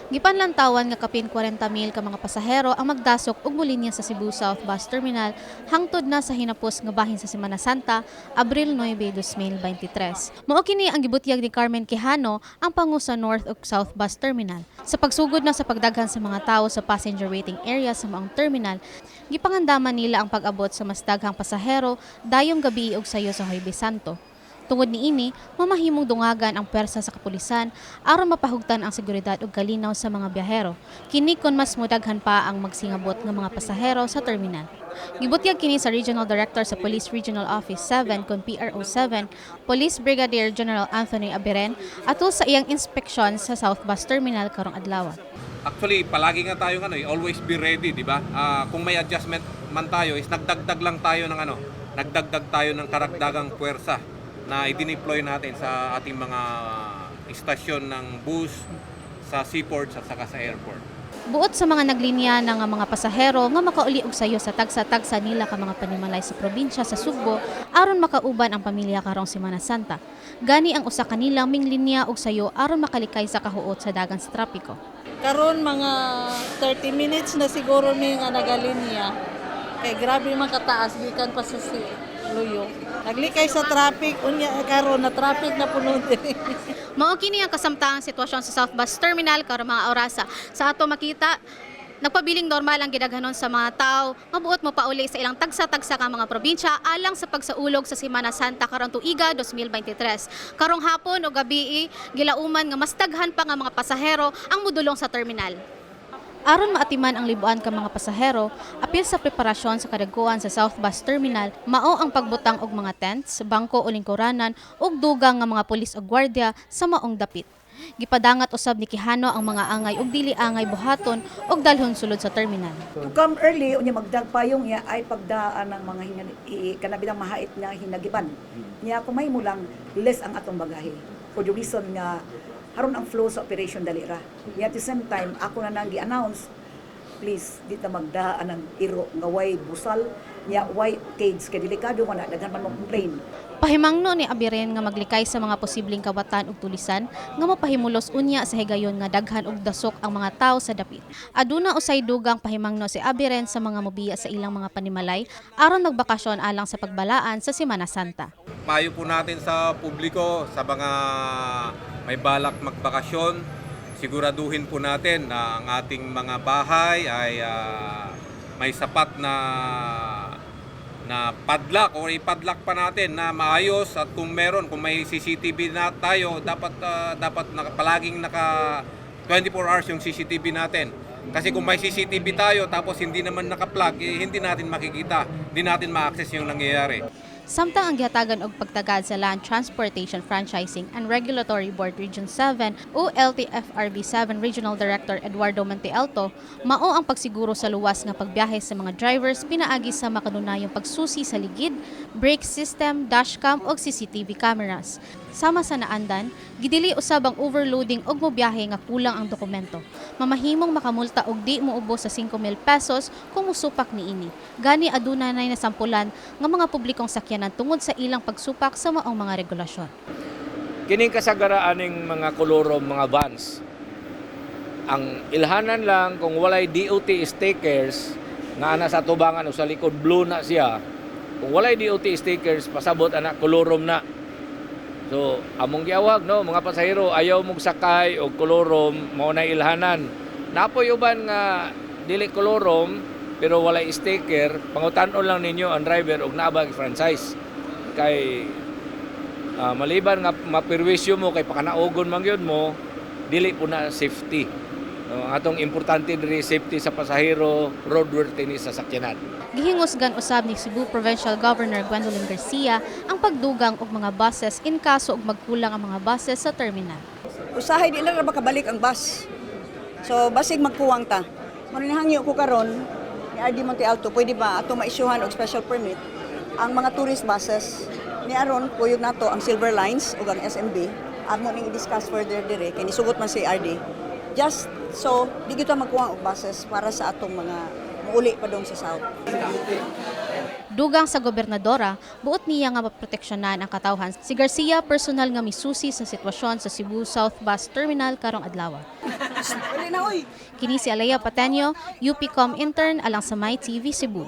Gipanlantawan nga kapin 40 mil ka mga pasahero ang magdasok og molinya sa Cebu South Bus Terminal hangtod na sa hinapos nga bahin sa Semana Santa, Abril 9, 2023. Mao kini ang gibutyag ni Carmen Quijano, ang pangu sa North ug South Bus Terminal. Sa pagsugod na sa pagdaghan sa mga tao sa passenger waiting area sa maong terminal, gipangandaman nila ang pag-abot sa mas daghang pasahero dayong gabi ug sayo sa Huwebes Santo. Tungod niini, mamahimong dungagan ang pwersa sa kapulisan aron mapahugtan ang seguridad ug kalinaw sa mga biyahero. Kini kon mas mudaghan pa ang magsingabot nga mga pasahero sa terminal. Gibutyag kini sa Regional Director sa Police Regional Office 7 kon PRO 7, Police Brigadier General Anthony Abiren, atol sa iyang inspeksyon sa South Bus Terminal karong adlaw. Actually, palagi nga tayong ano, eh, always be ready, di ba? Kung may adjustment man tayo, is nagdagdag lang tayo ng ano, nagdagdag tayo ng karagdagang puwersa na i-deploy natin sa ating mga istasyon ng bus, sa seaports at saka sa airport. Buot sa mga naglinya ng mga pasahero nga makauli og sayo sa tagsa-tagsa nila ka mga panimalay sa probinsya sa Sugbo aron makauban ang pamilya karong Semana Santa. Gani ang usa kanila minglinya og sayo aron makalikay sa kahuot sa dagan sa trapiko. Karon mga 30 minutes na siguro mi nga nagalinya. Kay grabe man kataas gikan pa sa si Luyo. Naglikay sa traffic, unya karon na traffic na puno diri. Mao kini ang kasamtang sitwasyon sa South Bus Terminal karong mga orasa. Sa ato makita, nagpabiling normal ang gidaghanon sa mga tao, mabuot mo pauli sa ilang tagsa-tagsa ka mga probinsya alang sa pagsaulog sa Semana Santa karong tuiga 2023. Karong hapon o gabi, gilauman nga mas daghan pa nga mga pasahero ang mudulong sa terminal. Aron maatiman ang libuan ka mga pasahero, apil sa preparasyon sa kadaguan sa South Bus Terminal, mao ang pagbutang og mga tents, bangko o lingkuranan ug dugang nga mga pulis o gwardiya sa maong dapit. Gipadangat usab ni Quijano ang mga angay ug dili angay buhaton ug dalhon sulod sa terminal. To come early, unya magdagpayong niya ay pagdaan ng mga kanabitang mahait nga hinagiban. Niya kung may mo lang less ang atong bagahe. For the reason nga haron ang flow sa operation dali ra. Niya at the same time ako na nang gi-announce, please di ta magdaan ng iro nga way busal niya, way cage, kay delikado man na, daghan man mo complain. Pahimangno ni Abiren nga maglikay sa mga posibleng kawatan ug tulisan nga mapahimulos unya sa higayon nga daghan og dasok ang mga tawo sa dapit. Aduna usay dugang pahimangno si Abiren sa mga mobiya sa ilang mga panimalay aron magbakasyon alang sa pagbalaan sa Semana Santa. Payo po natin sa publiko, sa mga may balak magbakasyon, siguraduhin po natin na ang ating mga bahay ay may sapat na na padlock o ipadlock pa natin na maayos at kung meron, kung may CCTV na tayo, dapat palaging naka 24 hours yung CCTV natin. Kasi kung may CCTV tayo tapos hindi naman naka-plug, eh, hindi natin makikita, hindi natin ma-access yung nangyayari. Samtang ang gihatagan og pagtagad sa Land Transportation Franchising and Regulatory Board Region 7 o LTFRB 7 Regional Director Eduardo Montealto, mao ang pagsiguro sa luwas nga pagbiyahe sa mga drivers pinaagi sa makanunayong pagsusi sa ligid, brake system, dashcam ug CCTV cameras. Sama sa naandan, gidili usab ang overloading og mobiyahe nga kulang ang dokumento. Mamahimong makamulta og di moubos sa 5,000 pesos kung musupak niini. Gani aduna nay nasampulan nga mga publikong sakyanan tungod sa ilang pagsupak sa maong mga regulasyon. Kining kasagaran ning mga kolorom mga vans. Ang ilhanan lang, kung walay DOT stickers nga ana sa tubangan o sa likod, blue na siya. Kung walay DOT stickers, pasabot ana kolorom na. So, among giawhag no mga pasahero, ayaw mong sakay og kolorom, mao na ilhanan. Napoy uban nga dili kolorom pero walay sticker, pangutan-on lang ninyo ang driver og naa ba franchise. Kay maliban nga mapirwisyo mo kay pakanaugon man gyud mo, dili po na safety. No, ang atong importante diri, safety sa pasahero, roadworthiness sa sakyanan. Gihingusgan usab ni Cebu Provincial Governor Gwendolyn Garcia ang pagdugang og mga buses in kaso og magkulang ang mga buses sa terminal. Usahay di lang ra makabalik ang bus. So basig magkuwang ta. Mao ni hangyo ko karon ni RD Monte Alto, pwede ba ato maisyuhan og special permit ang mga tourist buses ni aron kuyog nato ang Silver Lines ug ang SMB? Amo ning i-discuss further dire kay nisugot man si RD. Just so di gyud ta magkuwang og buses para sa atong mga muuli pa dong sa south. Dugang sa gobernadora, buot niya nga maproteksyonan ang katawhan. Si Garcia personal nga misusi sa sitwasyon sa Cebu South Bus Terminal karong adlaw. Dali na, oy. Kini si Alea Pateño, UPCOM intern alang sa My TV Cebu.